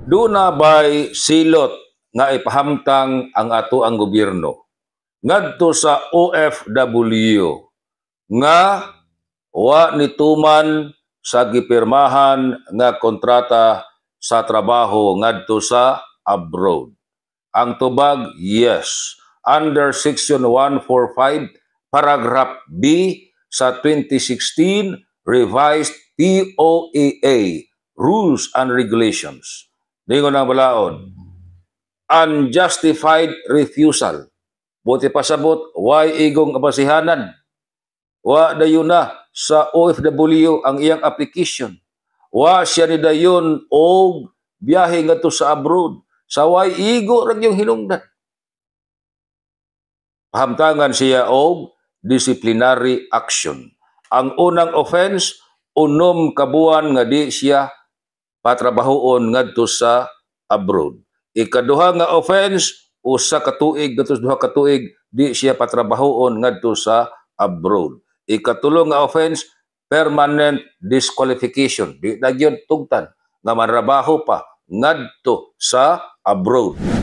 Duna bay silot nga ipahamtang ang atoang gobyerno ngadto sa OFW nga wa nituman sa gipirmahan nga kontrata sa trabaho ngadto sa abroad? Ang tubag, yes. Under Section 145, Paragraph B sa 2016 Revised POEA Rules and Regulations. Ningon ang balaod, unjustified refusal. Buot ipasabot, way igong abasihanan? Wa dayon na sa OFW ang iyang application. Wa siya ni dayon og biyahe ngadto sa abroad. Sa way igo ra yung hinungdan. Pahamtangan siya og disciplinary action. Ang unang offense, 6 ka buwan nga di siya patrabahoon ngadto sa abroad. Ikaduha nga offense, 1 ka tuig ngadto sa 2 ka tuig di siya patrabahoon ngadto sa abroad. Ikatulo nga offense, permanent disqualification. Di na gyud tugtan nga manrabaho pa ngadto sa abroad.